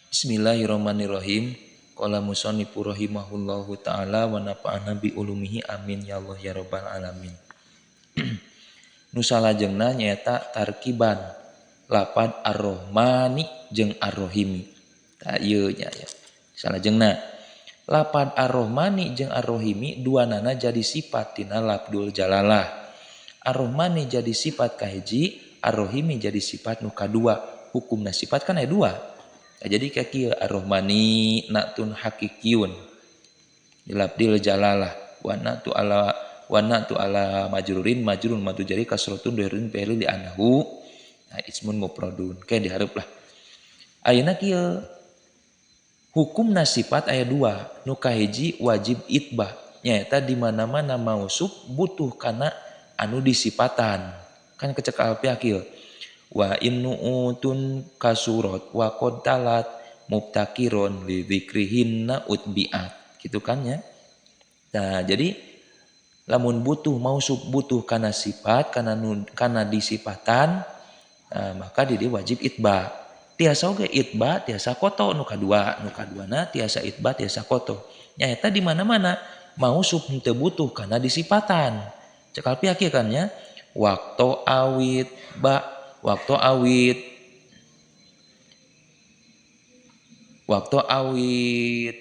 Bismillahirrahmanirrahim. Qala musannifu rahimahullahu taala wa nafa'ana bi ulumihi amin ya Allah ya rabbal alamin. Nu salajengna nyaeta tarkiban lapad ar-Rahmani jeung ar-Rahimi. Tah ieu nya ya. Salajengna lapad ar-Rahmani jeung ar-Rahimi duanana jadi sifat tina lafdul jalalah. Ar-Rahmani jadi sifat kahiji, ar-Rahimi jadi sifat nu kadua. Hukumna sifat kan aya dua. Nah, jadi kayak kieu ar-Rahmani natun hakikiyun dilabdil jalalah wa natu ala majrurin majrun matu jari kasratun doirun fi'li li annahu nah, ismun mufradun kayak dihareup lah. Ayeuna kieu hukumna sifat aya dua, nu kahiji wajib itbah nyaeta di mana-mana mausuf butuh kana anu disipatan kan kecek alfiah kieu wa innu'utun kasurat wa qad talat mubtakiron li dzikrihinna utbiat gitu kan ya. Nah, jadi lamun butuh mausuf butuh kana sifat kana disipatan, nah, maka di dieu wajib itba. Tiasa oge itba tiasa koto nu kadua, nu kaduana tiasa itba tiasa koto. Nyaeta di mana-mana mausuf henteu butuh kana disipatan. Cek alfiah kieu kan nya, waktu awit ba waktu awit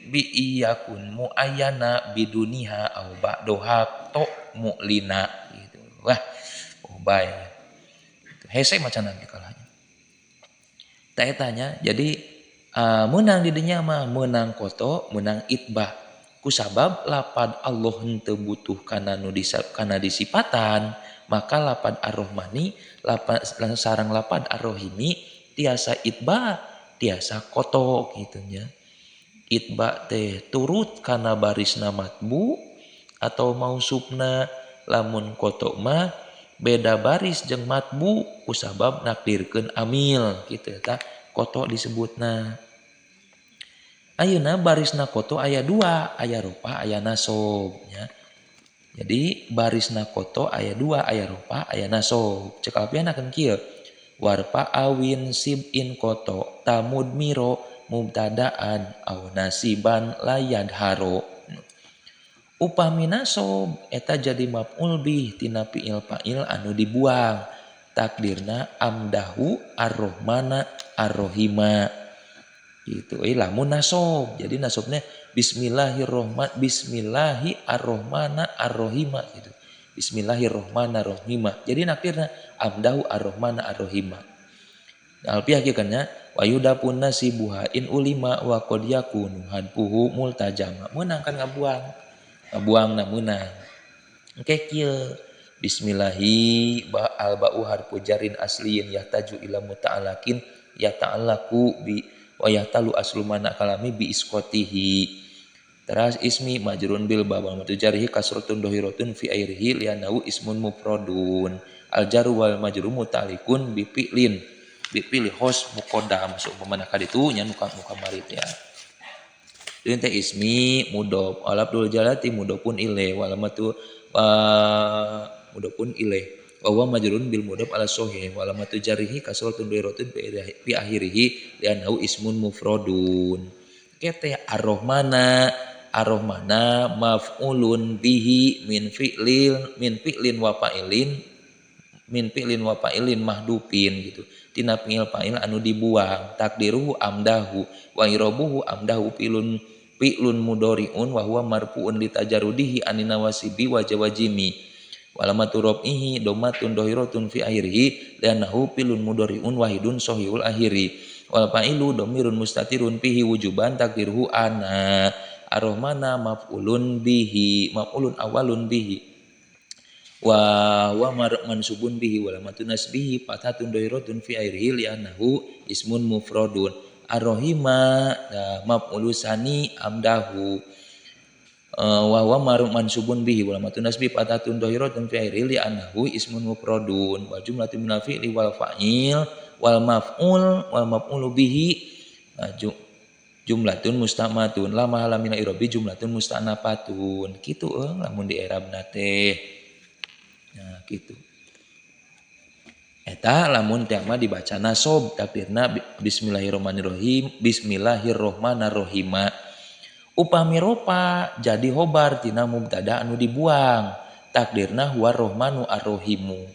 bi iyakun muayyana biduniha au ba'doha to mu'lina gitu. Wah, oh bae. Hese macana ge kalahnya. Tah eta nya, jadi meunang di dinya mah meunang koto, meunang itbah. Kusabab lapad Allah henteu butuh kana nu kana disipatan, maka lapad ar-Rahmani lapad sareng lapad ar-Rahimi tiasa itba tiasa koto gitu nya. Itba teh turut kana barisna matbu atau mausufna, lamun koto mah beda baris jeung matbu kusabab nakdirkeun amil gitu eta koto disebutna. Ayeuna barisna koto aya dua, aya ropa aya nasob nya. Jadi barisna koto aya dua, aya ropa aya nasob. Cek alfiahna kan kieu. Warpa awin sibin koto tamudmiro mubtadaan au nasiban layadharo. Upami nasob eta jadi maf'ul bih tina fi'il fa'il anu dibuang. Takdirna amdahu ar-Rahmana ar-Rahima. Gitu. Lamun nasob. Jadi nasobnya bismillahirrahman bismillahi ar-Rahmana ar-Rahima gitu. Bismillahirrahmanirrahim. Jadi nakirna amdahu ar-Rahmana ar-Rahima. Alfiah kieu kan nya wa yudapun nasibuha in ulima wa qad yakunu hadfuhu multajama. Meunang kan ngabuang. Ngabuangna meunang. Engke kieu bismillahi ba al ba'u harfu jarin asliyin yahtaju ila muta'alakin yata'allaqu bi wa yahtalu aslu mana kalami bi isqatihi. Teras ismi majrun bil ba wa jarihi kasratun dohiratun fi airihi lianahu ismun mufradun. Al jaru wal majrur muta'alliqun bi fi'lin bi fi'li khos muqaddam seumpamana ka ditu nya nu kamari teh ya. Ieu teh ismi mudhof alabdul jalati mudhofun ilaih wa alamatu mudhofun ilaih wa huwa majrurun bil mudhof ala sahih wa alamatu jarihi kasratun dohiratun fi akhirihi lianahu ismun mufradun. Kete ar-Rahmana ar-Rahmana maf'ulun bihi min fi'lin wa fa'ilin wa fa'ilin mahdufin gitu. Tina fi'il fa'il anu dibuang takdiruhu amdahu wa irabuhu amdahu fi'lun mudhari'un wa huwa marfu'un litajarudihi anina wasibi wa jawajimi walamatu rafihi domatun dohiratun fi akhirihi li'annahu fi'lun mudhari'un wahidun sahihul akhiri wal fa'ilu dhamirun mustatirun fihi wujuban takdiruhu ana ar-Rahmana maf'ulun bihi maf'ulun awalun bihi wa wa mansubun bihi wa lamatu nasbihi fathatun dohiratun fi akhirihi li'annahu ismun mufradun. Ar-Rahima maf'ulu sani amdahu wa huwa mansubun bihi wa lamatu nasbi fathatun dohiratun fi akhirihi li'annahu ismun mufradun. Wal jumlatu minal fi'li wal fa'il wal maf'ul wal maf'ulu bihi jumlatun mustamatun la mahala mina irabi jumlatun mustanafatun kitu lamun di i'rabna teh. Nah kitu. Eta lamun teh mah dibaca nasob takdirna bismillahirrahmanirrahim bismillahirrahmanirrahim. Upami ropa jadi hobar tina mubtada anu dibuang takdirna huwa rohmanu arrohimu.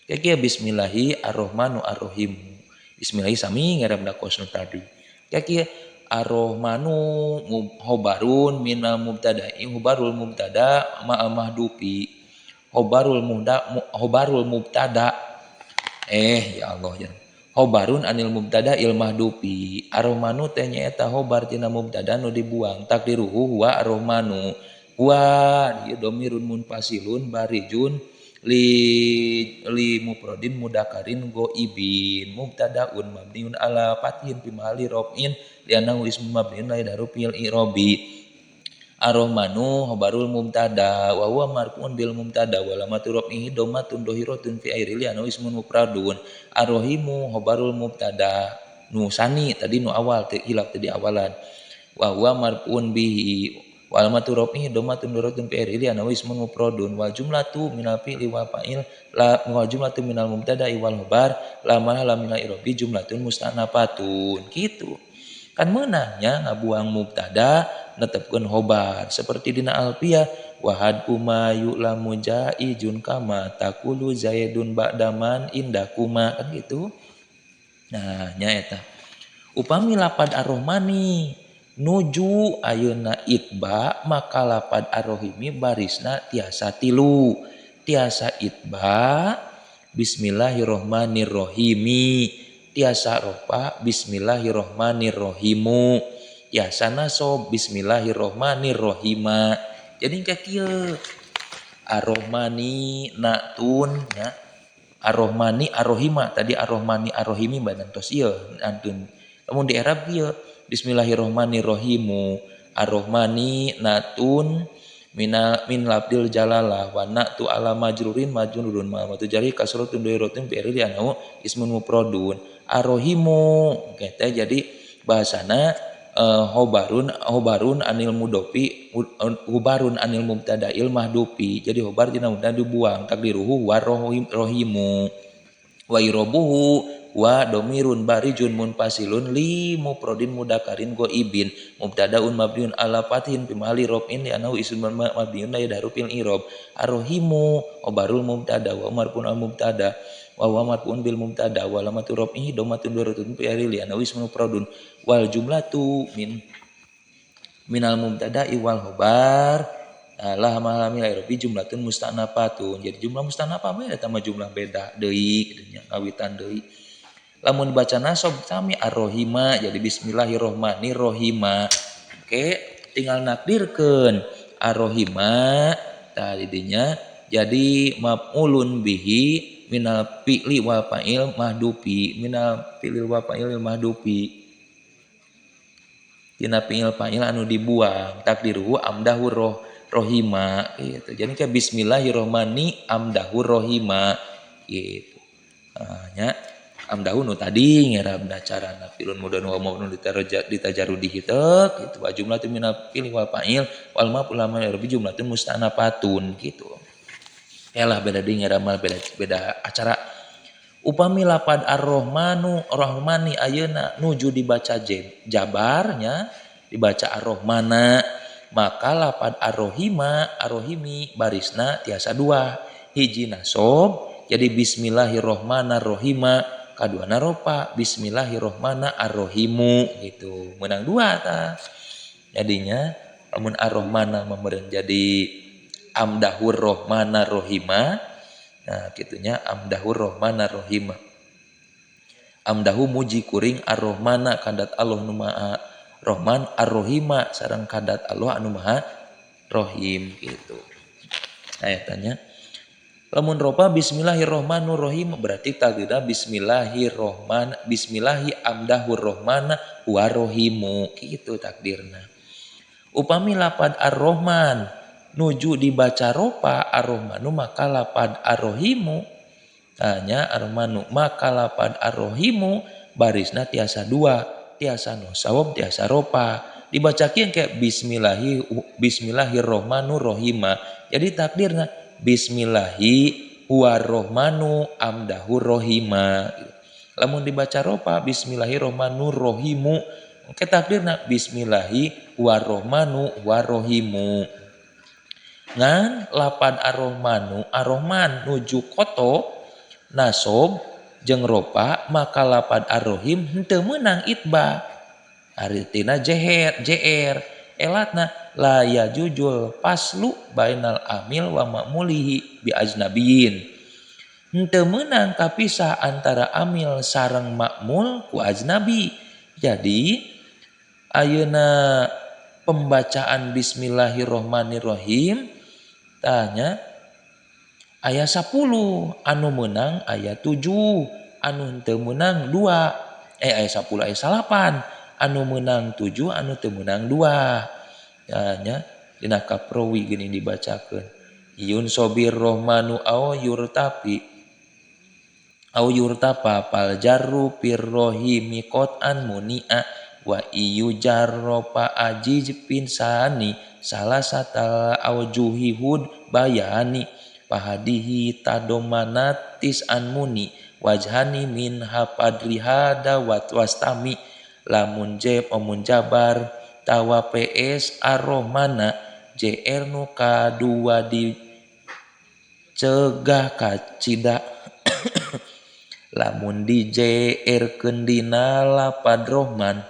Kieu bismillahi arrohmanu arrohimu. Bismillahi sami ngarepna kos nu tadi. Kieu arrohmanu hobarun minal mubtada'i hobarul mubtada ma'al mahdufi hobarul muhda hobarul mubtada ya Allah ya. Hobarun anil mubtada il mahdufi arrohmanu teh nyaeta hobar tina mubtada nu dibuang takdiruhu huwa arrohmanu huwa ieu domirun munfasilun barijun li mufradin mudakarin ghaibin mubtadaun mabniun ala fathin fi mahalli raf'in li'annahu ismun mabniun la yadharu fil i'rabi arrohmanu hobarul mubtada wa huwa marfu'un bil mubtada wa alamatu raf'ihi dhammatun dhahiratun fi akhiri li'annahu ismun mufradun arrohimu hobarul mubtada nu sani tadi nu awal teu hilap teu di awalan wa huwa marfu'un bihi wa alamatu raf'ihi dhammatun dhahiratun fi akhiri li'annahu ismun mufradun wal jumlatu minal fi'li wal fa'il la wal jumlatu minal mubtada'i wal khobar la mahala minal i'rabi jumlatun musta'nafatun kitu kan meunangnya ngabuang mubtada netepkeun khobar seperti dina alfiyah wahad kuma yu'lamu jaizun kama taqulu zaidun ba'daman indakuma kan gitu. Nah nya eta upami lapad arrohmani nuju ayeuna itba maka lapad arrohimi barisna tiasa tilu tiasa itba bismillahirrohmanirrohimi tiasa ropa bismillahirrohmanirrohimu tiasa nasob bismillahirrohmanirrohima. Jadi kayak kieu arrohmani natun ya arrohmani arrohima tadi arrohmani arrohimi badan tos ieu antun lamun di i'rab kieu bismillahirrohmanirrohimu arrohmani natun mina min labdil jalalah wa na'tu ala majrurin majrurun ma matu jari kasratun dhahiratun bi irli anau ismun mufradun arrohimu teh jadi bahasana hobarun hobarun anil mudofi hobarun anil mubtada'il mahdufi jadi hobar tina mubtada dibuang takdiruhu wa rohimu wa irobuhu wa domirun barijun munfasilun li mufradin mudakarin ghaibin mubtadaun mabniun ala fathin fi mahalli raf'in li annahu ismun mabniun la yadharu fil i'rab arrohimu hobarul mubtada wa marfu'un al mubtada wa huwa marfu'un bil mubtada wa alamatu raf'ihi dhammatun dhahiratun fi akhiri li annahu ismun mufradun wal jumlatu min minal mubtada'i wal khobar lah mahala min i'rabi jumlatun musta'nafatun jadi jumlah mustanafah mah eta mah jumlah beda deui kitu nya ngawitan deui lamun dibaca nasob sami arrohima jadi bismillahirrohmanirrohima oke tinggal nakdirkeun arrohima tadi dinya jadi maf'ulun bihi minal fi'li wal fa'il mahdufi minal fi'li wal fa'il mahdufi tina fi'il fa'il anu dibuang takdiruhu amdahu roh rohima gitu jadi kayak bismillahirrohmani amdahu rohima gitu nah, nya amdahu nu tadi ngerabna carana fi'lun mudhari wa mabniun ditajarudi hiteu gitu wa jumlatun minal fi'li wal fa'il wal maf'ul lam i'rabi jumlatun musta'nafatun gitu. Elah beda deui ngeramal beda beda acara. Upami lapad arrohmanu rohmani ayeuna nuju dibaca jabarnya dibaca arrohmana maka lapad arrohima arrohimi barisna tiasa dua hiji nasob jadi bismillahirrohmanirrohima kaduana ropa bismillahirrohmanirrohimu gitu menang dua ta jadinya lamun arrohmana meureun jadi amdahur rohmana rohima nah kitunya amdahur rohmana rohima amdahu muji kuring arrohmana kadat Allah nu maha rohman arrohima sareng kadat Allah anu maha rohim gitu. Nah tanya lamun ropa bismillahirrohmanirrohim berarti takdirna bismillahirrohman bismillahi amdahur rohmana wa rohimu gitu takdirna. Upami lapad arrohman nuju dibaca ropa arrohmanu maka lapad arrohimu tanya arrohmanu maka lapad arrohimu barisna tiasa dua tiasa nosawab tiasa ropa dibaca kieu kayak bismillahi bismillahirrohmanirrohima jadi takdirna bismillahi huwarrohmanu amdahu rohima. Lamun dibaca ropa bismillahirrohmanirrohimu engke takdirna bismillahi huwarrohmanu huwarrohimu. Ngan lapad arrohmanu arrohman nuju koto nasob jeung ropa maka lapad arrohim henteu meunang itba hartina jeher jr elatna la yajujul paslu bainal amil wa ma'mulihi bi ajnabiyin henteu meunang kapisah antara amil sareng makmul ku ajnabi. Jadi ayeuna pembacaan bismillahirrohmanirrohim tanya aya 10 anu meunang aya 7 anu henteu meunang 2 aya 10 aya 8 anu meunang 7 anu teu meunang 2 nya dina kaprowi geuning dibacakeun yun sobir rohmanu au yurtapi au yurtapa pal jarru pirrohimi qatan munia wa iyu jarropa ajij pinsani salah satal aujuhi hud bayani pahadihi tadomanatis anmuni wajhani min hapadrihada watwastami lamun jeb omun jabar tawa ps arrohmana jr nu kadua dicegah kacida lamun di jr keun dina lapad rohman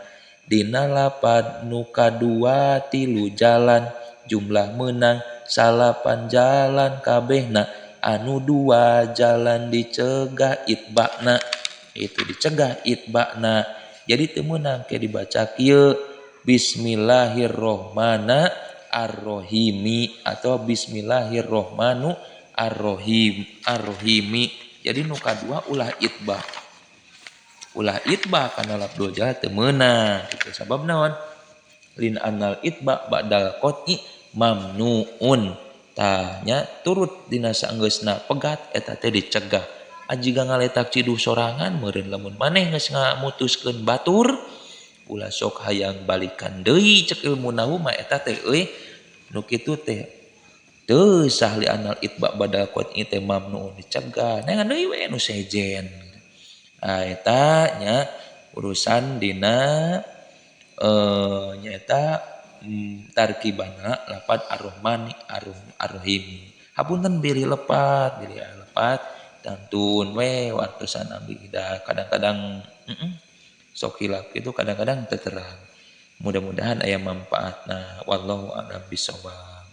dina lapad nu kadua tilu jalan jumlah meunang salapan jalan kabehna anu dua jalan dicegah itbakna itu dicegah itbakna. Jadi teu meunang ke dibaca kieu bismillahirrohmana arrohimi atau bismillahirrohmanu arrohim arrohimi. Jadi nu kadua ulah itbah kana lafdzul jalalah teu meunang kitu. Sabab naon lin annal itba ba'dal qat'i mamnuun tanya turut dina saenggeusna pegat eta teh dicegah. Ajiga ngaletak ciduh sorangan meureun lamun maneh geus ngamutuskeun batur ulah sok hayang balikan deui cek ilmu nahwu mah eta teh euy nu kitu teh teu sah li annal itba ba'dal qat'i teh mamnuun dicegah neangan deui we nu sejen. Nah eta nya urusan dina nyaeta tarkibana lapad arrohmani arrohim. Hapunten bilih lepat tantun we wartosan abdi kadang-kadang sok hilap itu kadang-kadang teu terang. Mudah-mudahan aya manfaatna wallahu a'lam bishawab.